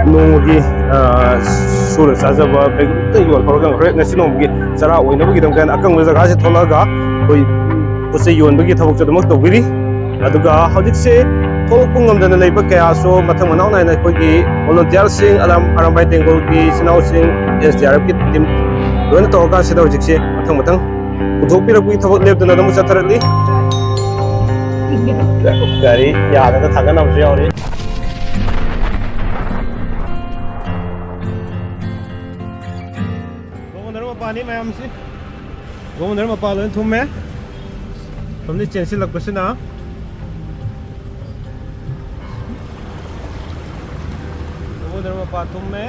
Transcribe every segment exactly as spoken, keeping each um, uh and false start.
ꯅꯣꯡꯃꯒꯤ, ꯑ, ꯁꯨꯔ ꯆꯥꯖꯕ ꯀꯩꯒꯨꯝꯕ ꯌꯣꯟꯊꯣꯛꯑꯒ ꯍꯣꯔꯦꯟ ꯉꯁꯤ ꯅꯣꯡꯃꯒꯤ ꯆꯔꯥ ꯑꯣꯏꯅꯕꯒꯤꯗꯃꯛꯇ ꯑꯀꯪꯕ ꯖꯒꯥꯁꯦ ꯊꯣꯛꯂꯛꯑꯒ ꯑꯩꯈꯣꯏ ꯄꯣꯠ ꯆꯩ ꯌꯣꯟꯕꯒꯤ ꯊꯕꯛꯁꯨ ꯑꯗꯨꯃꯛ ꯇꯧꯕꯤꯔꯤ꯫ ꯑꯗꯨꯒ ꯍꯧꯖꯤꯛꯁꯦ ꯊꯣꯛꯂꯛꯄ ꯉꯝꯗꯅ ꯂꯩꯕ ꯀꯌꯥꯁꯨ ꯃꯊꯪ ꯃꯅꯥꯎ ꯅꯥꯏꯅ ꯑꯩꯈꯣꯏꯒꯤ ꯚꯣꯂꯨꯟꯇꯤꯌꯥꯔꯁꯤꯡ, ꯑꯔꯥꯝ-, ꯑꯔꯥꯝꯕꯥꯏ ꯇꯦꯡꯒꯣꯜꯒꯤ ꯏꯆꯤꯟ ꯏꯅꯥꯎꯁꯤꯡ, ꯑꯦꯁ ꯗꯤ ꯑꯥꯔ ꯑꯦꯐꯀꯤ ꯇꯤꯝ ꯂꯣꯏꯅ ꯇꯧꯔꯀꯥꯟꯁꯤꯗ ꯍꯧꯖꯤꯛꯁꯦ ꯃꯊꯪ ꯃꯊꯪ ꯄꯨꯊꯣꯛꯄꯤꯔꯛꯄꯒꯤ ꯊꯕꯛ ꯂꯦꯞꯇꯅ ꯑꯗꯨꯝ ꯆꯠꯊꯔꯛꯂꯤ꯫ ꯒꯥꯔꯤ ꯌꯥꯗꯅ ꯊꯥꯡꯒꯠꯅꯕꯁꯨ ꯌꯥꯎꯔꯤ꯫ ꯒꯣꯕꯔꯅꯔ ꯃꯄꯥꯅꯤ ꯃꯌꯥꯝꯁꯤ꯫ ꯒꯣꯕꯔꯅꯔ ꯃꯄꯥ ꯂꯣꯏ ꯊꯨꯝꯃꯦ꯫ ꯁꯣꯝꯗ ꯆꯦꯟꯁꯤꯜꯂꯛꯄꯁꯤꯅ ꯒꯣꯕꯔꯅꯔ ꯃꯄꯥ ꯊꯨꯝꯃꯦ꯫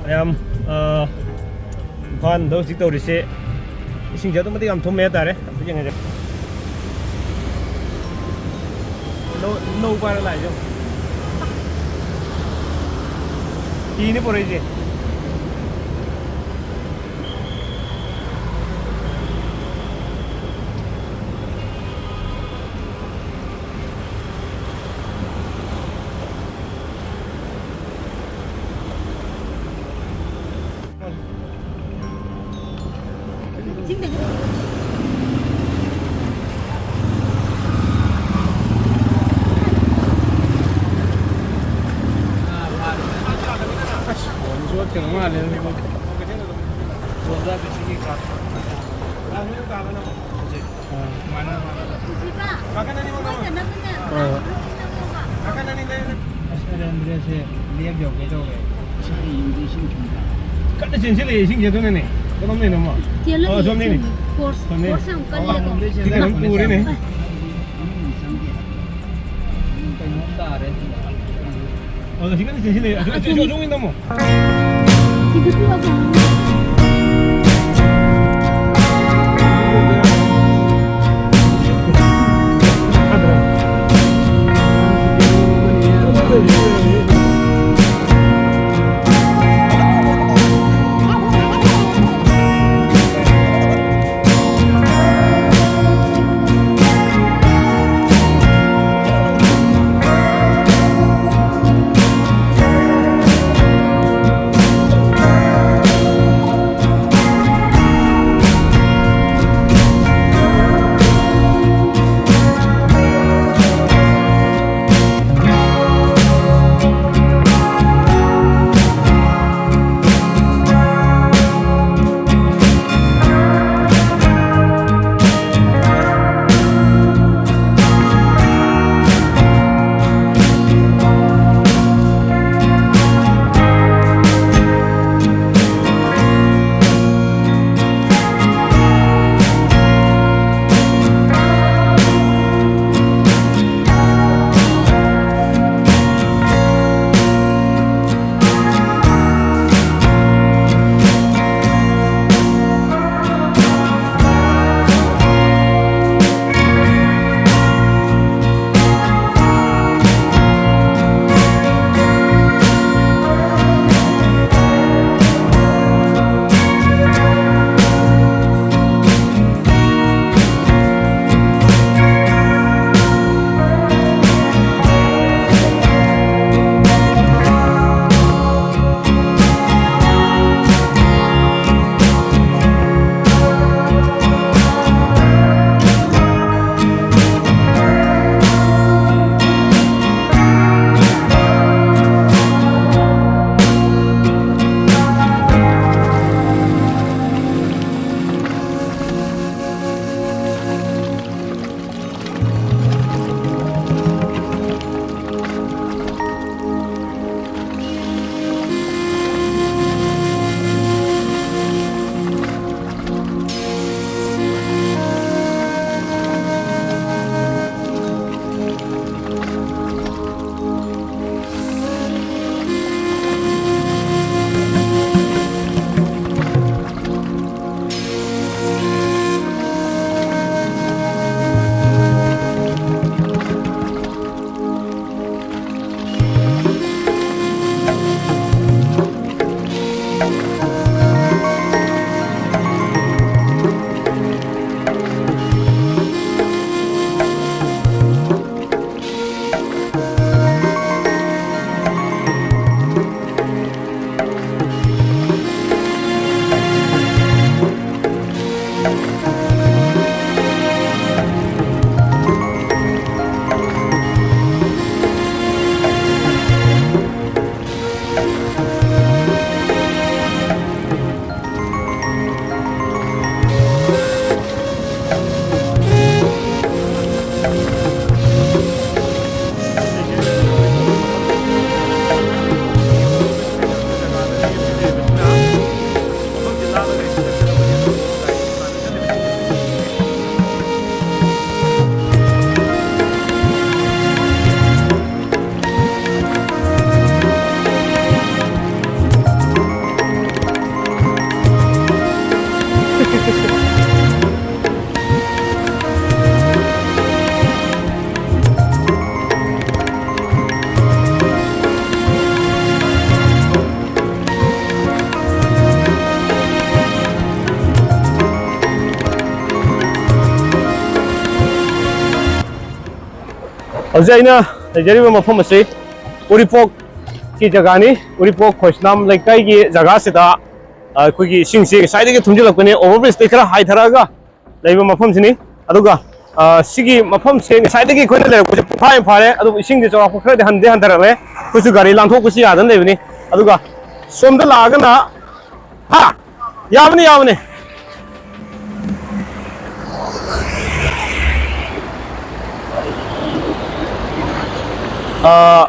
ꯃꯌꯥꯝ, ꯑ, ꯏꯝꯐꯥꯜꯗ ꯍꯧꯖꯤꯛ ꯇꯧꯔꯤꯁꯦ ꯏꯁꯤꯡꯁꯦ ꯑꯗꯨꯛ ꯃꯇꯤꯛ ꯌꯥꯝ ꯊꯨꯝꯃꯦ ꯍꯥꯏꯇꯥꯔꯦ꯫ ꯑꯝꯇ ꯌꯦꯡꯉꯁꯦ꯫ ꯅꯧ-, ꯅꯧ ꯄꯥꯏꯔ ꯂꯥꯛꯏꯁꯦ ꯌꯦꯡꯉꯣ꯫ ꯐꯤꯅꯤ ꯄꯨꯔꯛꯏꯁꯦ꯫ ꯑꯁ, ꯐꯣꯟ ꯆꯣꯠꯀꯗꯧ ꯃꯥꯜꯂꯦ꯫ ꯐꯣꯟꯗ ꯕꯦꯇ꯭ꯔꯤꯒꯤ ꯆꯥꯔꯖ꯫ ꯑꯁ, ꯑꯔꯦꯟꯗ꯭ꯔꯁꯦ ꯂꯦꯞ ꯌꯧꯒꯦ ꯇꯧꯋꯦ꯫ ꯀꯟꯅ ꯆꯦꯟꯁꯤꯜꯂꯛꯑꯦ ꯏꯁꯤꯡꯁꯦ, ꯑꯗꯨꯅꯅꯦ꯫ ꯀꯔꯣꯝꯗꯩꯅꯣ ꯑꯃ? ꯆꯦꯜꯂꯨꯅꯦ, ꯑꯣ, ꯁꯣꯝꯗꯩꯅꯦ꯫ ꯆꯦꯜꯂꯨꯅꯦ꯫ ꯐꯣꯔꯁ, ꯁꯣꯝꯗꯩꯅꯦ꯫ ꯐꯣꯔꯁ ꯌꯥꯝ ꯀꯜꯂꯦꯀꯣ꯫ ꯁꯤꯗ ꯑꯗꯨꯝ ꯄꯨꯔꯤꯅꯦ꯫ ꯀꯩꯅꯣꯝ ꯇꯥꯔꯦ꯫ ꯑꯣ, ꯁꯤ ꯀꯟꯅ ꯆꯦꯟꯁꯤꯜꯂꯛꯑꯦ꯫ ꯑꯁꯣꯝ, ꯑꯁꯣꯝ, ꯑꯁꯣꯝꯒꯤ ꯅꯝꯃꯣ꯫ ꯍꯧꯖꯤꯛ ꯑꯩꯅ ꯂꯩꯖꯔꯤꯕ ꯃꯐꯝ ꯑꯁꯤ ꯎꯔꯤꯄꯣꯛꯀꯤ ꯖꯒꯥꯅꯤ꯫ ꯎꯔꯤꯄꯣꯛ ꯈꯣꯏꯁꯅꯥꯝ ꯂꯩꯀꯥꯏꯒꯤ ꯖꯒꯥꯁꯤꯗ, ꯑ, ꯑꯩꯈꯣꯏꯒꯤ ꯏꯁꯤꯡꯁꯤ ꯉꯁꯥꯏꯗꯒꯤ ꯊꯨꯝꯖꯤꯜꯂꯛꯄꯅꯦ꯫ ꯑꯣꯚꯔ ꯕ꯭ꯔꯤꯖꯇꯒꯤ ꯈꯔ ꯍꯥꯏꯊꯔꯛꯑꯒ ꯂꯩꯕ ꯃꯐꯝꯁꯤꯅꯤ꯫ ꯑꯗꯨꯒ, ꯑ, ꯁꯤꯒꯤ ꯃꯐꯝꯁꯦ ꯉꯁꯥꯏꯗꯒꯤ ꯑꯩꯈꯣꯏꯅ ꯂꯩꯔꯛꯄꯁꯦ ꯄꯨꯡꯈꯥꯏ ꯑꯃ ꯐꯥꯔꯦ, ꯑꯗꯨꯕꯨ ꯏꯁꯤꯡꯁꯦ ꯆꯥꯎꯔꯥꯛꯄ ꯈꯔꯗꯤ ꯍꯟꯗꯤ ꯍꯟꯊꯔꯛꯂꯦ꯫ ꯑꯩꯈꯣꯏꯁꯨ ꯒꯥꯔꯤ ꯂꯥꯟꯊꯣꯛꯄꯁꯨ ꯌꯥꯗꯅ ꯂꯩꯕꯅꯤ꯫ ꯑꯗꯨꯒ ꯁꯣꯝꯗ ꯂꯥꯛꯑꯒꯅ, ꯍꯥ, ꯌꯥꯕꯅꯤ, ꯌꯥꯕꯅꯤ꯫ ꯑ,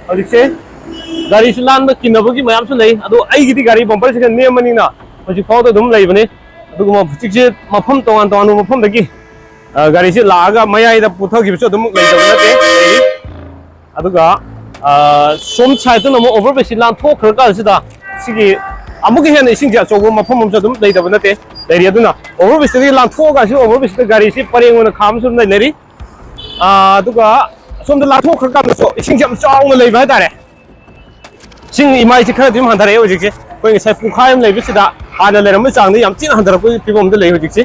ꯍꯧꯖꯤꯛꯁꯦ ꯒꯥꯔꯤꯁꯤ ꯂꯥꯟꯕ ꯀꯤꯅꯕꯒꯤ ꯃꯌꯥꯝꯁꯨ ꯂꯩ, ꯑꯗꯣ ꯑꯩꯒꯤꯗꯤ ꯒꯥꯔꯤ ꯕꯝꯄꯔꯁꯤꯒ ꯅꯦꯝꯕꯅꯤꯅ ꯍꯧꯖꯤꯛ ꯐꯥꯎꯗ ꯑꯗꯨꯝ ꯂꯩꯕꯅꯤ꯫ ꯑꯗꯨꯒꯨꯝꯕ ꯍꯧꯖꯤꯛꯁꯦ ꯃꯐꯝ ꯇꯣꯉꯥꯟ ꯇꯣꯉꯥꯟꯕ ꯃꯐꯝꯗꯒꯤ, ꯑ, ꯒꯥꯔꯤꯁꯤ ꯂꯥꯛꯑꯒ ꯃꯌꯥꯏꯗ ꯄꯨꯊꯈꯤꯕꯁꯨ ꯑꯗꯨꯝ ꯂꯩꯇꯕ ꯅꯠꯇꯦ꯫ ꯑꯗꯨꯒ, ꯑ, ꯁꯣꯝ ꯁꯥꯏꯠꯇꯅ ꯑꯃꯨꯛ ꯑꯣꯚꯔ ꯕ꯭ꯔꯤꯖꯁꯤ ꯂꯥꯟꯊꯣꯛꯈ꯭ꯔ ꯀꯥꯟꯁꯤꯗ ꯁꯤꯒꯤ ꯑꯃꯨꯛꯀ ꯍꯦꯟꯅ ꯏꯁꯤꯡꯁꯦ ꯑꯆꯧꯕ ꯃꯐꯝ ꯑꯃꯁꯨ ꯑꯗꯨꯝ ꯂꯩꯇꯕ ꯅꯠꯇꯦ, ꯂꯩꯔꯤ꯫ ꯑꯗꯨꯅ ꯑꯣꯚꯔ ꯕ꯭ꯔꯤꯖꯇꯒꯤ ꯂꯥꯟꯊꯣꯛꯑꯀꯥꯟꯁꯤꯗ ꯑꯣꯚꯔ ꯕ꯭ꯔꯤꯖꯇ ꯒꯥꯔꯤꯁꯤ ꯄꯔꯦꯡ ꯑꯣꯏꯅ ꯈꯥꯝꯕꯁꯨ ꯑꯗꯨꯝ ꯂꯩꯅꯔꯤ꯫ ꯑꯥ, ꯑꯗꯨꯒ ꯑꯁꯣꯝꯗ ꯂꯥꯟꯊꯣꯛꯈ꯭ꯔꯀꯥꯟꯗꯁꯨ ꯏꯁꯤꯡꯁꯦ ꯌꯥꯝ ꯆꯥꯎꯅ ꯂꯩꯕ ꯍꯥꯏꯇꯥꯔꯦ꯫ ꯏꯁꯤꯡ ꯏꯃꯥꯏꯁꯦ ꯈꯔꯗꯤ ꯑꯗꯨꯝ ꯍꯟꯊꯔꯛꯑꯦ ꯍꯧꯖꯤꯛꯁꯦ꯫ ꯑꯩꯈꯣꯏ ꯉꯁꯥꯏ ꯄꯨꯡꯈꯥꯏ ꯑꯃ ꯂꯩꯕꯁꯤꯗ ꯍꯥꯟꯅ ꯂꯩꯔꯝꯕ ꯆꯥꯡꯗ ꯌꯥꯝ ꯊꯤꯅ ꯍꯟꯊꯔꯛꯄꯒꯤ ꯐꯤꯕꯝꯗ ꯂꯩ ꯍꯧꯖꯤꯛꯁꯦ꯫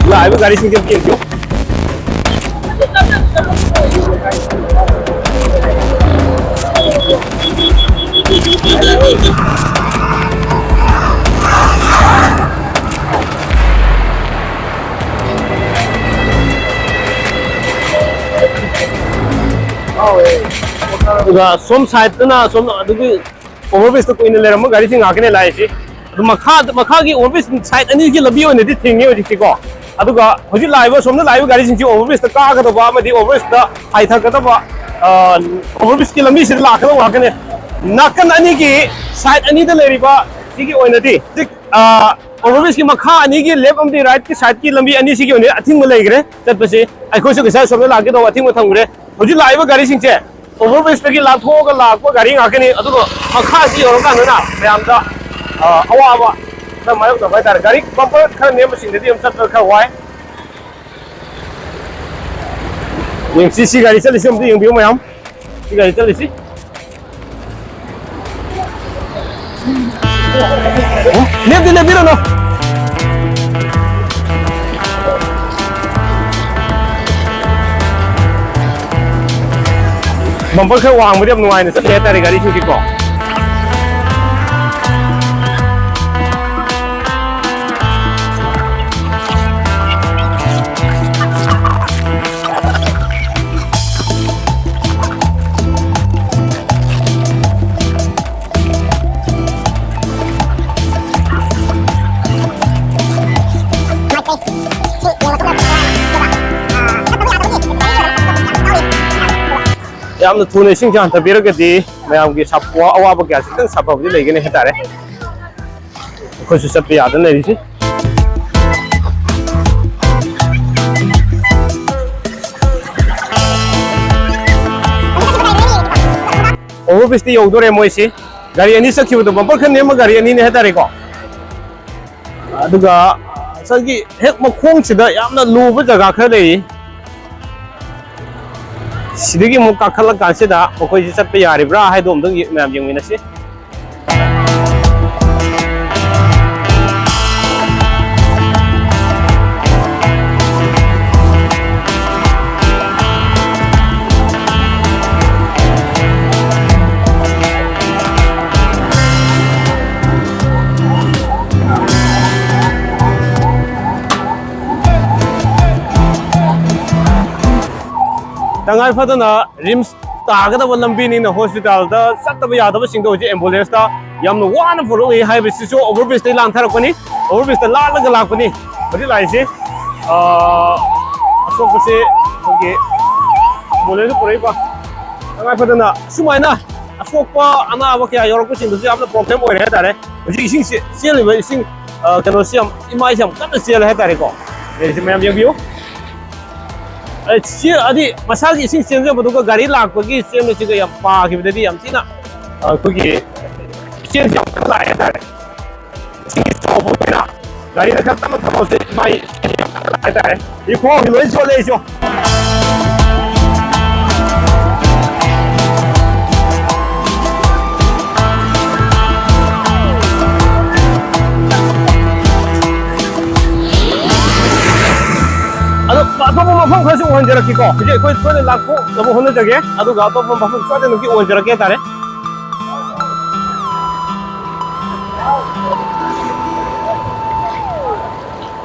ꯂꯥꯛꯏꯕ ꯒꯥꯔꯤꯁꯤꯡꯁꯦ ꯑꯝꯇ ꯌꯦꯡꯕꯤꯌꯨ꯫ ꯑꯗꯨꯒ ꯁꯣꯝ ꯁꯥꯏꯠꯇꯅ ꯁꯣꯝ ꯑꯗꯨꯒꯤ ꯑꯣꯚꯔ ꯕ꯭ꯔꯤꯖꯇ ꯀꯨꯏꯅ ꯂꯩꯔꯝꯕ ꯒꯥꯔꯤꯁꯤꯡ ꯉꯥꯛꯇꯅꯦ ꯂꯥꯛꯏꯁꯤ꯫ ꯑꯗꯨ ꯃꯈꯥ, ꯃꯈꯥꯒꯤ ꯑꯣꯚꯔ ꯕ꯭ꯔꯤꯖ ꯁꯥꯏꯠ ꯑꯅꯤꯒꯤ ꯂꯝꯕꯤ ꯑꯣꯏꯅꯗꯤ ꯊꯤꯡꯉꯤ ꯍꯧꯖꯤꯛꯁꯤꯀꯣ꯫ ꯑꯗꯨꯒ ꯍꯧꯖꯤꯛ ꯂꯥꯛꯏꯕ, ꯁꯣꯝꯗ ꯂꯥꯛꯏꯕ ꯒꯥꯔꯤꯁꯤꯡꯁꯤ ꯑꯣꯚꯔ ꯕ꯭ꯔꯤꯖꯇ ꯀꯥꯒꯗꯕ ꯑꯃꯗꯤ ꯑꯣꯚꯔ ꯕ꯭ꯔꯤꯖꯇ ꯍꯥꯏꯊꯒꯗꯕ, ꯑ, ꯑꯣꯚꯔ ꯕ꯭ꯔꯤꯖꯀꯤ ꯂꯝꯕꯤꯁꯤꯗ ꯂꯥꯛꯀꯗꯕ ꯉꯥꯛꯇꯅꯦ꯫ ꯅꯥꯀꯟ ꯑꯅꯤꯒꯤ ꯁꯥꯏꯠ ꯑꯅꯤꯗ ꯂꯩꯔꯤꯕ ꯁꯤꯒꯤ ꯑꯣꯏꯅꯗꯤ ꯍꯧꯖꯤꯛ, ꯑ, ꯑꯣꯚꯔ ꯕ꯭ꯔꯤꯖꯀꯤ ꯃꯈꯥ ꯑꯅꯤꯒꯤ ꯂꯦꯐ ꯑꯃꯗꯤ ꯔꯥꯏꯠꯀꯤ ꯁꯥꯏꯠꯀꯤ ꯂꯝꯕꯤ ꯑꯅꯤꯁꯤꯒꯤ ꯑꯣꯏꯅꯗꯤ ꯑꯊꯤꯡꯕ ꯂꯩꯈ꯭ꯔꯦ ꯆꯠꯄꯁꯤ꯫ ꯑꯩꯈꯣꯏꯁꯨ ꯉꯁꯥꯏ ꯁꯣꯝꯗ ꯂꯥꯛꯀꯦ ꯇꯧꯕ ꯑꯊꯤꯡꯕ ꯊꯝꯈ꯭ꯔꯦ꯫ ꯍꯧꯖꯤꯛ ꯂꯥꯛꯏꯕ ꯒꯥꯔꯤꯁꯤꯡꯁꯦ ꯑꯣꯚꯔ ꯕ꯭ꯔꯤꯖꯇꯒꯤ ꯂꯥꯟꯊꯣꯛꯑꯒ ꯂꯥꯛꯄ ꯒꯥꯔꯤ ꯉꯥꯛꯇꯅꯤ꯫ ꯑꯗꯨꯒ ꯃꯈꯥꯁꯤ ꯌꯧꯔꯀꯥꯟꯗꯅ ꯃꯌꯥꯝꯗ, ꯑ, ꯑꯋꯥꯕ ꯈꯔ ꯃꯥꯌꯣꯛꯅꯕ ꯍꯥꯏꯇꯥꯔꯦ꯫ ꯒꯥꯔꯤ ꯕꯝꯄꯔ ꯈꯔ ꯅꯦꯝꯕꯁꯤꯡꯗꯗꯤ ꯑꯗꯨꯝ ꯆꯠꯄ ꯈꯔ ꯋꯥꯏ꯫ ꯌꯦꯡꯁꯤ, ꯁꯤ ꯒꯥꯔꯤ ꯆꯠꯂꯤꯁꯤ ꯑꯝꯇ ꯌꯦꯡꯕꯤꯌꯨ ꯃꯌꯥꯝ꯫ ꯁꯤ ꯒꯥꯔꯤ ꯆꯠꯂꯤꯁꯤ꯫ ꯎꯝ, ꯂꯦꯞꯇꯤ ꯂꯦꯞꯄꯤꯔꯅꯨ꯫ ꯕꯝꯄꯔ ꯈꯔ ꯋꯥꯡꯕꯗꯤ ꯌꯥꯝ ꯅꯨꯡꯉꯥꯏꯅ ꯆꯠꯂꯦ ꯍꯥꯏꯇꯥꯔꯦ ꯒꯥꯔꯤꯁꯤꯡꯁꯤꯀꯣ꯫ ꯌꯥꯝꯅ ꯊꯨꯅ ꯏꯁꯤꯡꯁꯦ ꯍꯟꯊꯕꯤꯔꯒꯗꯤ ꯃꯌꯥꯝꯒꯤ ꯁꯥꯐ-, ꯑꯋꯥꯕ ꯀꯌꯥꯁꯤ ꯈꯤꯇꯪ ꯁꯥꯐꯕꯗꯤ ꯂꯩꯒꯅꯤ ꯍꯥꯏꯇꯥꯔꯦ꯫ ꯑꯩꯈꯣꯏꯁꯨ ꯆꯠꯄ ꯌꯥꯗꯅ ꯂꯩꯔꯤꯁꯤ꯫ ꯑꯣꯚꯔ ꯕ꯭ꯔꯤꯖꯇꯤ ꯌꯧꯗꯣꯔꯦ ꯃꯣꯏꯁꯤ꯫ ꯒꯥꯔꯤ ꯑꯅꯤ ꯆꯠꯈꯤꯕꯗꯣ, ꯕꯝꯄꯔ ꯈꯔ ꯅꯦꯝꯕ ꯒꯥꯔꯤ ꯑꯅꯤꯅꯦ ꯍꯥꯏꯇꯥꯔꯦꯀꯣ꯫ ꯑꯗꯨꯒ ꯉꯁꯥꯏꯒꯤ ꯍꯦꯛ ꯃꯈꯣꯡꯁꯤꯗ ꯌꯥꯝꯅ ꯂꯨꯕ ꯖꯒꯥ ꯈꯔ ꯂꯩꯔꯤ꯫ ꯁꯤꯗꯒꯤ ꯑꯃꯨꯛ ꯀꯥꯈꯠꯂꯀꯥꯟꯁꯤꯗ ꯃꯈꯣꯏꯁꯤ ꯆꯠꯄ ꯌꯥꯔꯤꯕ꯭ꯔꯥ ꯍꯥꯏꯗꯣ ꯑꯝꯇꯪ ꯌꯦ-, ꯃꯌꯥꯝ ꯌꯦꯡꯃꯤꯟꯅꯁꯤ꯫ ꯇꯉꯥꯏ ꯐꯗꯅ ꯔꯤꯝꯁ ꯇꯥꯒꯗꯕ ꯂꯝꯕꯤꯅꯤꯅ ꯍꯣꯁꯄꯤꯇꯥꯜꯗ ꯆꯠꯇꯕ ꯌꯥꯗꯕꯁꯤꯡꯗꯣ ꯍꯧꯖꯤꯛ ꯑꯦꯝꯕꯨꯂꯦꯟꯁꯇ ꯌꯥꯝꯅ ꯋꯥꯅ ꯄꯨꯔꯛꯏ ꯍꯥꯏꯕꯁꯤꯁꯨ ꯑꯣꯚꯔ ꯕ꯭ꯔꯤꯖꯇꯩ ꯂꯥꯟꯊꯔꯛꯄꯅꯤ, ꯑꯣꯚꯔ ꯕ꯭ꯔꯤꯖꯇ ꯂꯥꯜꯂꯒ ꯂꯥꯛꯄꯅꯤ꯫ ꯍꯧꯖꯤꯛ ꯂꯥꯛꯏꯁꯤ, ꯑꯥ, ꯑꯁꯣꯛꯄꯁꯦ ꯑꯩꯈꯣꯏꯒꯤ ꯑꯦꯝꯕꯨꯂꯦꯟꯁꯇ ꯄꯨꯔꯛꯏꯕ ꯇꯉꯥꯏ ꯐꯗꯅ ꯁꯨꯃꯥꯏꯅ ꯑꯁꯣꯛꯄ ꯑꯅꯥꯕ ꯀꯌꯥ ꯌꯥꯎꯔꯛꯄꯁꯤꯡꯗꯨꯁꯨ ꯌꯥꯝꯅ ꯄ꯭ꯔꯣꯕ꯭ꯂꯦꯝ ꯑꯣꯏꯔꯦ ꯍꯥꯏꯇꯥꯔꯦ꯫ ꯍꯧꯖꯤꯛ ꯏꯁꯤꯡꯁꯦ ꯆꯦꯜꯂꯤꯕ ꯏꯁꯤꯡ, ꯑ, ꯀꯩꯅꯣꯁꯤ ꯌꯥꯝ, ꯏꯃꯥꯏꯁꯦ ꯌꯥꯝ ꯀꯟꯅ ꯆꯦꯜꯂꯦ ꯍꯥꯏꯇꯥꯔꯦꯀꯣ꯫ ꯂꯩꯔꯤꯁꯦ ꯃꯌꯥꯝ ꯌꯦꯡꯕꯤꯌꯨ꯫ ꯑ, ꯁꯤ, ꯍꯥꯏꯗꯤ ꯃꯁꯥꯒꯤ ꯏꯁꯤꯡ ꯆꯦꯟꯖꯕꯗꯨꯒ ꯒꯥꯔꯤ ꯂꯥꯛꯄꯒꯤ ꯆꯦꯟꯕꯁꯤꯒ ꯌꯥꯝ ꯄꯥꯈꯤꯕꯗꯗꯤ ꯌꯥꯝ ꯊꯤꯅ, ꯑ, ꯑꯩꯈꯣꯏꯒꯤ ꯆꯦꯟꯁꯦ ꯌꯥꯝ ꯀꯟꯅ ꯂꯥꯛꯑꯦ ꯍꯥꯏꯇꯥꯔꯦ꯫ ꯏꯁꯤꯡꯒꯤ ꯆꯥꯎꯕ ꯑꯣꯏꯅ ꯒꯥꯔꯤꯗ ꯈꯔ ꯇꯞꯅ ꯊꯧꯔꯁꯦ, ꯏꯃꯥꯏ ꯍꯥꯏꯇꯥꯔꯦ꯫ ꯏ ꯈꯣꯡꯁꯦ ꯂꯣꯏ ꯆꯣꯠꯂꯦ ꯑꯩꯁꯨ꯫ ꯃꯐꯝ ꯈꯔꯁꯨ ꯎꯍꯟꯖꯔꯛꯀꯦꯀꯣ꯫ ꯍꯧꯖꯤꯛ ꯑꯩꯈꯣꯏ ꯁꯣꯏꯗꯅ ꯂꯥꯛꯊꯣꯛꯅꯕ ꯍꯣꯠꯅꯖꯒꯦ, ꯑꯗꯨꯒ ꯑꯇꯣꯞꯄ ꯃꯐꯝ ꯁꯣꯏꯗꯅꯃꯛꯀꯤ ꯎꯍꯟꯖꯔꯛꯀꯦ ꯍꯥꯏꯇꯥꯔꯦ꯫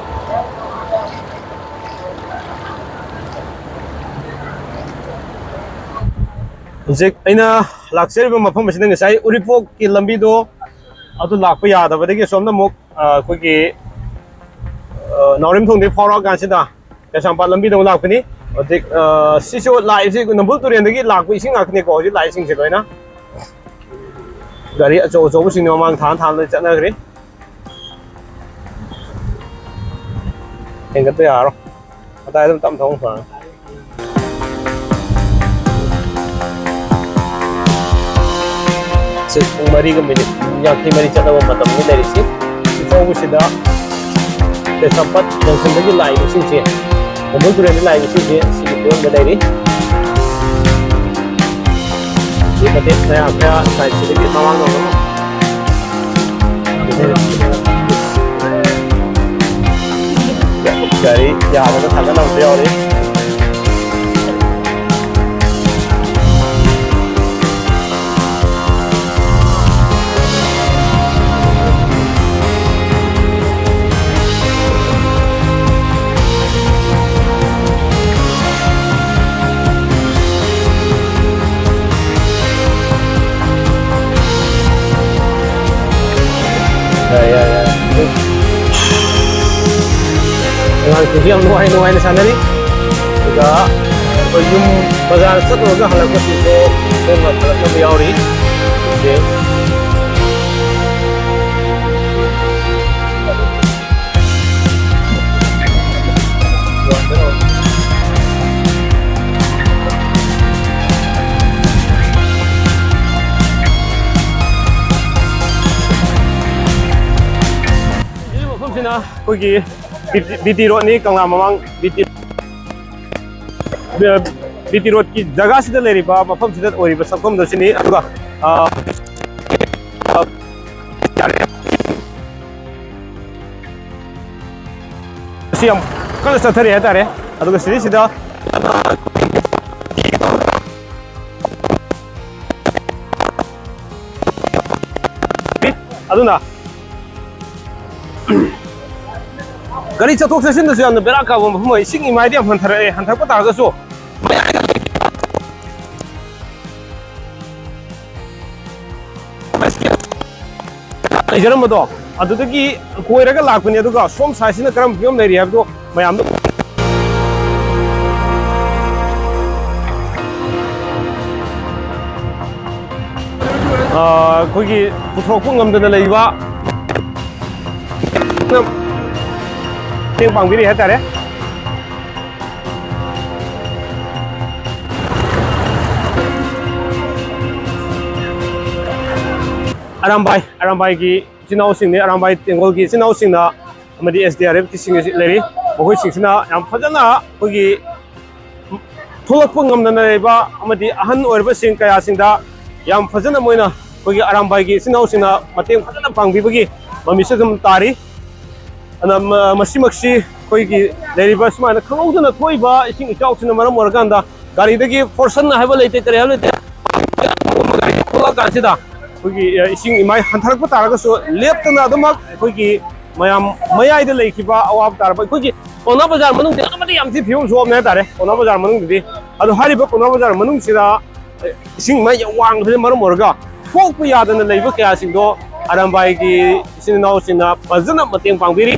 ꯍꯧꯖꯤꯛ ꯑꯩꯅ ꯂꯥꯛꯆꯔꯤꯕ ꯃꯐꯝ ꯑꯁꯤꯗ ꯉꯁꯥꯏ ꯎꯔꯤꯄꯣꯛꯀꯤ ꯂꯝꯕꯤꯗꯣ ꯑꯗꯨ ꯂꯥꯛꯄ ꯌꯥꯗꯕꯗꯒꯤ ꯑꯁꯣꯝꯗ ꯑꯃꯨꯛ, ꯑ, ꯑꯩꯈꯣꯏꯒꯤ, ꯑ, ꯅꯥꯎꯔꯦꯝꯊꯣꯡꯗꯒꯤ ꯐꯥꯎꯔꯛꯑꯀꯥꯟꯁꯤꯗ ꯀꯩꯁꯥꯝꯄꯥꯠ ꯂꯝꯕꯤꯗ ꯑꯃꯨꯛ ꯂꯥꯛꯄꯅꯤ꯫ ꯍꯧꯖꯤꯛ, ꯑ, ꯁꯤꯁꯨ ꯂꯥꯛꯏꯁꯤ ꯅꯝꯕꯨꯜ ꯇꯨꯔꯦꯟꯗꯒꯤ ꯂꯥꯛꯄ ꯏꯁꯤꯡ ꯉꯥꯛꯇꯅꯤꯀꯣ꯫ ꯍꯧꯖꯤꯛ ꯂꯥꯛꯏꯁꯤꯡꯁꯦ ꯂꯣꯏꯅ ꯒꯥꯔꯤ ꯑꯆꯧ ꯑꯆꯧꯕꯁꯤꯡꯅ ꯃꯃꯥꯡ ꯊꯥꯟ ꯊꯥꯟ ꯂꯣꯏ ꯆꯠꯅꯈ꯭ꯔꯦ꯫ ꯍꯦꯟꯒꯠꯄ ꯌꯥꯔꯣꯏ꯫ ꯃꯇꯥꯏꯗ ꯑꯗꯨꯝ ꯇꯞ ꯊꯧꯅ ꯐꯔꯅꯤ꯫ ꯁꯤ ꯄꯨꯡ ꯃꯔꯤꯒ ꯃꯤꯅꯤꯠ ꯌꯥꯡꯈꯩ ꯃꯔꯤ ꯆꯠꯅꯕ ꯃꯇꯝꯅꯤ ꯂꯩꯔꯤꯁꯤ꯫ ꯁꯤ ꯐꯥꯎꯕꯁꯤꯗ ꯀꯩꯁꯥꯝꯄꯥꯠ ꯖꯪꯁꯟꯗꯒꯤ ꯂꯥꯛꯏꯕꯁꯤꯡꯁꯦ, ꯅꯝꯕꯨꯜ ꯇꯨꯔꯦꯜꯗ ꯂꯥꯛꯏꯕꯁꯤꯡꯁꯦ ꯁꯤꯒꯤ ꯐꯤꯕꯝꯗ ꯂꯩꯔꯤ꯫ ꯁꯤ ꯃꯇꯦꯛ ꯃꯌꯥ ꯈꯔ ꯁꯥꯏꯠꯁꯤꯗꯒꯤ ꯃꯃꯥꯡ ꯂꯣꯝꯗ ꯒꯥꯔꯤ ꯌꯥꯗꯅ ꯊꯥꯡꯒꯠꯅꯕꯁꯨ ꯌꯥꯎꯔꯤ꯫ ꯌꯥꯏ, ꯌꯥꯏ, ꯌꯥꯏ꯫ ꯑꯉꯥꯡꯁꯤꯡꯁꯨ ꯌꯥꯝ ꯅꯨꯡꯉꯥꯏ ꯅꯨꯡꯉꯥꯏꯅ ꯁꯥꯟꯅꯔꯤ꯫ ꯑꯗꯨꯒ ꯑꯩꯈꯣꯏ ꯌꯨꯝ ꯕꯖꯥꯔ ꯆꯠꯂꯨꯔꯒ ꯍꯜꯂꯛꯄꯁꯤꯡꯁꯨ ꯈꯣꯡꯅ ꯍꯜꯂꯛꯅꯕ ꯌꯥꯎꯔꯤ꯫ ꯁꯦ꯫ ꯁꯤ ꯃꯐꯝꯁꯤꯅ ꯑꯩꯈꯣꯏꯒꯤ ꯕꯤ ꯇꯤ ꯔꯣꯗꯅꯤ, ꯀꯪꯂꯥ ꯃꯃꯥꯡ ꯕꯤ ꯇꯤ, ꯕꯤ ꯇꯤ ꯔꯣꯗꯀꯤ ꯖꯒꯥꯁꯤꯗ ꯂꯩꯔꯤꯕ ꯃꯐꯝꯁꯤꯗ ꯑꯣꯏꯔꯤꯕ ꯁꯛꯐꯝꯗꯣ ꯁꯤꯅꯤ꯫ ꯑꯗꯨꯒ, ꯑ, ꯑ, ꯁꯤ ꯌꯥꯝ ꯀꯟꯅ ꯆꯠꯊꯔꯤ ꯍꯥꯏꯇꯥꯔꯦ꯫ ꯑꯗꯨꯒ ꯁꯤꯗꯩꯁꯤꯗ ꯑꯗꯨꯅ ꯒꯥꯔꯤ ꯆꯠꯊꯣꯛ ꯆꯠꯁꯤꯟꯗꯁꯨ ꯌꯥꯝꯅ ꯕꯦꯔꯥ ꯀꯥꯕ ꯃꯐꯝ ꯑꯣꯏ꯫ ꯏꯁꯤꯡ ꯏꯃꯥꯏꯗꯤ ꯌꯥꯝ ꯍꯟꯊꯔꯛꯑꯦ, ꯍꯟꯊꯔꯛꯄ ꯇꯥꯔꯒꯁꯨ ꯂꯩꯖꯔꯝꯕꯗꯣ ꯑꯗꯨꯗꯒꯤ ꯀꯣꯏꯔꯒ ꯂꯥꯛꯄꯅꯤ꯫ ꯑꯗꯨꯒ ꯁꯣꯝ ꯁꯥꯏꯠꯁꯤꯅ ꯀꯔꯝꯕ ꯐꯤꯕꯝ ꯂꯩꯔꯤ ꯍꯥꯏꯕꯗꯣ ꯃꯌꯥꯝꯗ ꯑꯩꯈꯣꯏꯒꯤ ꯄꯨꯊꯣꯛꯄ ꯉꯝꯗꯅ ꯂꯩꯕ ꯃꯇꯦꯡ ꯄꯥꯡꯕꯤꯔꯤ ꯍꯥꯏꯇꯥꯔꯦ꯫ ꯑꯔꯥꯝꯕꯥꯏ ꯑꯔꯥꯝꯕꯥꯏꯒꯤ ꯏꯆꯤꯟ ꯏꯅꯥꯎꯁꯤꯡꯅꯤ꯫ ꯑꯔꯥꯝꯕꯥꯏ ꯇꯦꯡꯒꯣꯜꯒꯤ ꯏꯆꯤꯟ ꯏꯅꯥꯎꯁꯤꯡꯅ ꯑꯃꯗꯤ S D R F ꯀꯤꯁꯤꯡ ꯑꯁꯤ ꯂꯩꯔꯤ꯫ ꯃꯈꯣꯏꯁꯤꯡꯁꯤꯅ ꯌꯥꯝ ꯐꯖꯅ ꯑꯩꯈꯣꯏꯒꯤ ꯊꯣꯛꯂꯛꯄ ꯉꯝꯗꯅ ꯂꯩꯕ ꯑꯃꯗꯤ ꯑꯍꯟ ꯑꯣꯏꯔꯕꯁꯤꯡ ꯀꯌꯥꯁꯤꯡꯗ ꯌꯥꯝ ꯐꯖꯅ ꯃꯣꯏꯅ ꯑꯩꯈꯣꯏꯒꯤ ꯑꯔꯥꯝꯕꯥꯏꯒꯤ ꯏꯆꯤꯟ ꯏꯅꯥꯎꯁꯤꯡꯅ ꯃꯇꯦꯡ ꯐꯖꯅ ꯄꯥꯡꯕꯤꯕꯒꯤ ꯃꯃꯤꯁꯨ ꯑꯗꯨꯝ ꯇꯥꯔꯤ꯫ ꯑꯗꯨꯅ ꯃ-, ꯃꯁꯤꯃꯛꯁꯤ ꯑꯩꯈꯣꯏꯒꯤ ꯂꯩꯔꯤꯕ ꯁꯨꯃꯥꯏꯅ ꯈꯪꯍꯧꯗꯅ ꯊꯣꯛꯏꯕ ꯏꯁꯤꯡ ꯏꯆꯥꯎꯁꯤꯅ ꯃꯔꯝ ꯑꯣꯏꯔꯀꯥꯟꯗ ꯒꯥꯔꯤꯗꯒꯤ ꯐꯣꯔꯁꯟ ꯍꯥꯏꯕ ꯂꯩꯇꯦ, ꯀꯔꯤ ꯍꯥꯏꯕ ꯂꯩꯇꯦ, ꯒꯥꯔꯤ ꯊꯣꯛꯂꯛꯑꯀꯥꯟꯁꯤꯗ ꯑꯩꯈꯣꯏꯒꯤ, ꯑ, ꯏꯁꯤꯡ ꯏꯃꯥꯏ ꯍꯟꯊꯔꯛꯄ ꯇꯥꯔꯒꯁꯨ ꯂꯦꯞꯇꯅ ꯑꯗꯨꯃꯛ ꯑꯩꯈꯣꯏꯒꯤ ꯃꯌꯥꯝ ꯃꯌꯥꯏꯗ ꯂꯩꯈꯤꯕ ꯑꯋꯥꯕ ꯇꯥꯔꯕ ꯑꯩꯈꯣꯏꯒꯤ ꯄꯥꯎꯅꯥ ꯕꯖꯥꯔ ꯃꯅꯨꯡꯗ ꯑꯃꯗꯤ ꯌꯥꯝ ꯊꯤ ꯐꯤꯕꯝ ꯁꯣꯛꯑꯕꯅꯦ ꯍꯥꯏꯇꯥꯔꯦ, ꯄꯥꯎꯅꯥ ꯕꯖꯥꯔ ꯃꯅꯨꯡꯗꯗꯤ꯫ ꯑꯗꯣ ꯍꯥꯏꯔꯤꯕ ꯄꯥꯎꯅꯥ ꯕꯖꯥꯔ ꯃꯅꯨꯡꯁꯤꯗ ꯏꯁꯤꯡ ꯃꯩ ꯌꯥꯝ ꯋꯥꯡꯕꯁꯤꯅ ꯃꯔꯝ ꯑꯣꯏꯔꯒ ꯊꯣꯛꯄ ꯌꯥꯗꯅ ꯂꯩꯕ ꯀꯌꯥꯁꯤꯡꯗꯣ ꯑꯔꯥꯝꯕꯥꯏꯒꯤ ꯏꯆꯤꯟ ꯏꯅꯥꯎꯁꯤꯡꯅ ꯐꯖꯅ ꯃꯇꯦꯡ ꯄꯥꯡꯕꯤꯔꯤ꯫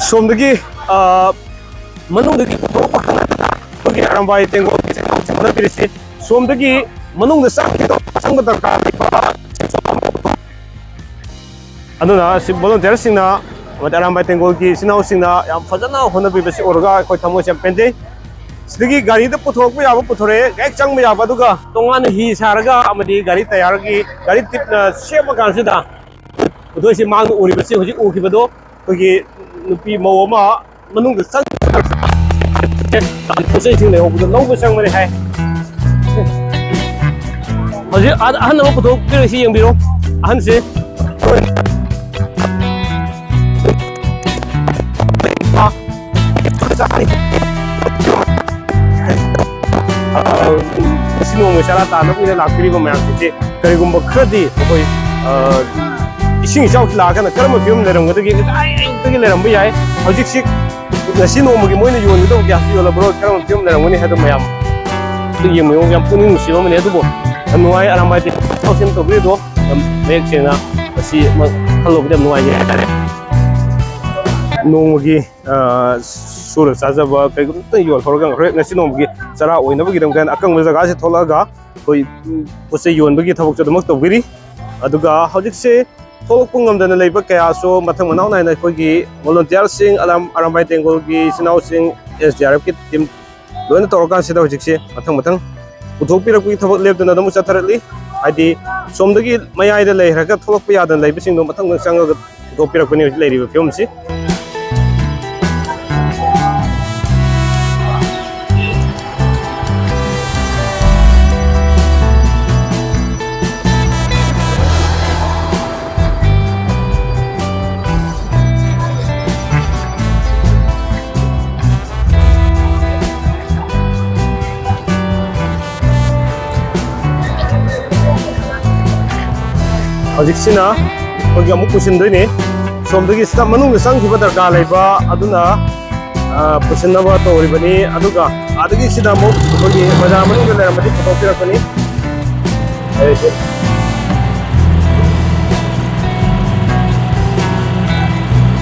ꯁꯣꯝꯗꯒꯤ, ꯑ, ꯃꯅꯨꯡꯗꯒꯤ ꯄꯨꯊꯣꯔꯛꯄ ꯈꯛ ꯅꯠꯇꯅ ꯑꯩꯈꯣꯏꯒꯤ ꯑꯔꯥꯝꯕꯥꯏ ꯇꯦꯡꯒꯣꯜꯒꯤ ꯆꯦꯡ ꯍꯣꯠꯅꯕꯤꯔꯤꯁꯤ ꯁꯣꯝꯗꯒꯤ ꯃꯅꯨꯡꯗ ꯆꯪꯈꯤꯗꯧꯕ, ꯆꯪꯕ ꯗꯔꯀꯥꯔ ꯂꯩꯕ꯫ ꯑꯗꯨꯅ ꯁꯤ ꯚꯣꯂꯨꯟꯇꯤꯌꯔꯁꯤꯡꯅ ꯑꯃꯗꯤ ꯑꯔꯥꯝꯕꯥꯏ ꯇꯦꯡꯒꯣꯜꯒꯤ ꯏꯆꯤꯟ ꯏꯅꯥꯎꯁꯤꯡꯅ ꯌꯥꯝ ꯐꯖꯅ ꯍꯣꯠꯅꯕꯤꯕꯁꯤ ꯎꯔꯒ ꯑꯩꯈꯣꯏ ꯊꯃꯣꯏꯁꯦ ꯌꯥꯝ ꯄꯦꯟꯖꯩ꯫ ꯁꯤꯗꯒꯤ ꯒꯥꯔꯤꯗ ꯄꯨꯊꯣꯔꯛꯄ ꯌꯥꯕ ꯄꯨꯊꯣꯔꯛꯑꯦ, ꯍꯦꯛ ꯆꯪꯕ ꯌꯥꯕ, ꯑꯗꯨꯒ ꯇꯣꯉꯥꯟꯅ ꯍꯤ ꯁꯥꯔꯒ ꯑꯃꯗꯤ ꯒꯥꯔꯤ ꯇꯌꯥꯔꯒꯤ ꯒꯥꯔꯤ ꯇꯤꯞꯅ ꯁꯦꯝꯕ ꯀꯥꯟꯁꯤꯗ ꯄꯨꯊꯣꯛꯏꯁꯦ ꯃꯥꯡꯗ ꯎꯔꯤꯕꯁꯤ ꯍꯧꯖꯤꯛ ꯎꯈꯤꯕꯗꯣ ꯑꯩꯈꯣꯏꯒꯤ ꯅꯨꯄꯤ ꯃꯧ ꯑꯃ ꯃꯅꯨꯡꯗ ꯆꯪ ꯄꯣꯠ ꯆꯩꯁꯤꯡ ꯂꯩꯍꯧꯕꯗꯣ ꯂꯧꯕ ꯆꯪꯕꯅꯦ ꯍꯥꯏ꯫ ꯍꯧꯖꯤꯛ ꯑꯍ-, ꯑꯍꯟ ꯑꯃ ꯄꯨꯊꯣꯛꯄꯤꯔꯛꯏꯁꯤ ꯌꯦꯡꯕꯤꯔꯣ꯫ ꯑꯍꯟꯁꯤ ꯉꯁꯤ ꯅꯣꯡꯃꯒꯤ ꯆꯔꯥ ꯇꯥꯟꯅꯕ ꯑꯣꯏꯅ ꯂꯥꯛꯄꯤꯔꯤꯕ ꯃꯌꯥꯝꯁꯤꯡꯁꯦ ꯀꯔꯤꯒꯨꯝꯕ ꯈꯔꯗꯤ ꯑꯩꯈꯣꯏ, ꯑ, ꯏꯁꯤꯡ ꯏꯆꯥꯎꯁꯤ ꯂꯥꯛꯑꯀꯥꯟꯗ ꯀꯔꯝꯕ ꯐꯤꯕꯝ ꯂꯩꯔꯝꯒꯗꯒꯦ? ꯉꯁꯥꯏ ꯑꯌꯨꯛꯇꯒꯤ ꯂꯩꯔꯝꯕ ꯌꯥꯏ꯫ ꯍꯧꯖꯤꯛꯁꯤ ꯉꯁꯤ ꯅꯣꯡꯃꯒꯤ ꯃꯣꯏꯅ ꯌꯣꯟꯒꯗꯧꯕ ꯒ꯭ꯌꯥꯁꯇꯨ ꯌꯣꯜꯂꯕ꯭ꯔꯣ? ꯀꯔꯝꯕ ꯐꯤꯕꯝ ꯂꯩꯔꯝꯒꯅꯤ ꯍꯥꯏꯗꯣ ꯃꯌꯥꯝ ꯑꯗꯨ ꯌꯦꯡꯕꯤꯌꯨ꯫ ꯌꯥꯝ ꯄꯨꯛꯅꯤꯡ ꯅꯨꯡꯁꯤꯕ ꯑꯃꯅꯤ꯫ ꯑꯗꯨꯕꯨ ꯌꯥꯝ ꯅꯨꯡꯉꯥꯏ ꯑꯔꯥꯝꯕꯥꯏ ꯇꯦꯡꯀꯣꯜ ꯁꯦꯝ ꯇꯧꯕꯤꯔꯤꯗꯣ꯫ ꯌꯥꯝ ꯃꯌꯦꯛ ꯁꯦꯡꯅ ꯃꯁꯤ ꯑꯃ ꯈꯜꯂꯨꯕꯗ ꯌꯥꯝ ꯅꯨꯡꯉꯥꯏꯖꯩ ꯍꯥꯏꯇꯥꯔꯦ꯫ ꯅꯣꯡꯃꯒꯤ, ꯑ, ꯁꯨꯔ ꯆꯥꯖꯕ ꯀꯩꯒꯨꯝꯕ ꯌꯣꯜꯍꯧꯔꯒ ꯍꯣꯔꯦꯟ ꯉꯁꯤ ꯅꯣꯡꯃꯒꯤ ꯆꯔꯥ ꯑꯣꯏꯅꯕꯒꯤꯗꯃꯛꯇ ꯑꯀꯪꯕ ꯖꯒꯥꯁꯤ ꯊꯣꯛꯂꯛꯑꯒ ꯑꯩꯈꯣꯏ ꯄꯣꯠ ꯆꯩ ꯌꯣꯟꯕꯒꯤ ꯊꯕꯛꯁꯨ ꯑꯗꯨꯃꯛ ꯇꯧꯕꯤꯔꯤ꯫ ꯑꯗꯨꯒ ꯍꯧꯖꯤꯛꯁꯦ ꯊꯣꯛꯂꯛꯄ ꯉꯝꯗꯅ ꯂꯩꯕ ꯀꯌꯥꯁꯨ ꯃꯊꯪ ꯃꯅꯥꯎ ꯅꯥꯏꯅ ꯑꯩꯈꯣꯏꯒꯤ volunteerꯁꯤꯡ, ꯑꯔꯥꯝ-, ꯑꯔꯥꯝꯕꯥꯏ ꯇꯦꯡꯒꯣꯜꯒꯤ ꯏꯆꯤꯟ ꯏꯅꯥꯎꯁꯤꯡ, SDRFꯀꯤ team ꯂꯣꯏꯅ ꯇꯧꯔꯀꯥꯟꯁꯤꯗ ꯍꯧꯖꯤꯛꯁꯦ ꯃꯊꯪ ꯃꯊꯪ ꯄꯨꯊꯣꯛꯄꯤꯔꯛꯄꯒꯤ ꯊꯕꯛ ꯂꯦꯞꯇꯅ ꯑꯗꯨꯝ ꯆꯠꯊꯔꯛꯂꯤ꯫ ꯍꯥꯏꯗꯤ ꯁꯣꯝꯗꯒꯤ ꯃꯌꯥꯏꯗ ꯂꯩꯈ꯭ꯔꯒ ꯊꯣꯛꯂꯛꯄ ꯌꯥꯗꯅ ꯂꯩꯕꯁꯤꯡꯗꯣ ꯃꯊꯪ ꯃꯊꯪ ꯆꯪꯉꯒ ꯄꯨꯊꯣꯛꯄꯤꯔꯛꯄꯅꯤ ꯍꯧꯖꯤꯛ ꯂꯩꯔꯤꯕ ꯐꯤꯕꯝꯁꯤ꯫ ꯍꯧꯖꯤꯛꯁꯤꯅ ꯑꯩꯈꯣꯏꯒꯤ ꯑꯃꯨꯛ ꯄꯨꯁꯤꯟꯗꯣꯏꯅꯤ꯫ ꯁꯣꯝꯗꯒꯤ ꯁꯤꯗ ꯃꯅꯨꯡꯗ ꯆꯪꯈꯤꯕ ꯗꯔꯀꯥꯔ ꯂꯩꯕ ꯑꯗꯨꯅ, ꯑ, ꯄꯨꯁꯤꯟꯅꯕ ꯇꯧꯔꯤꯕꯅꯤ꯫ ꯑꯗꯨꯒ ꯑꯥꯗꯒꯤ ꯁꯤꯗ ꯑꯃꯨꯛ ꯑꯩꯈꯣꯏꯒꯤ ꯕꯖꯥꯔ ꯃꯅꯨꯡꯗ ꯂꯩꯔꯝꯕꯗꯤ ꯄꯨꯊꯣꯛꯄꯤꯔꯛꯄꯅꯤ꯫ ꯑꯩꯁꯦ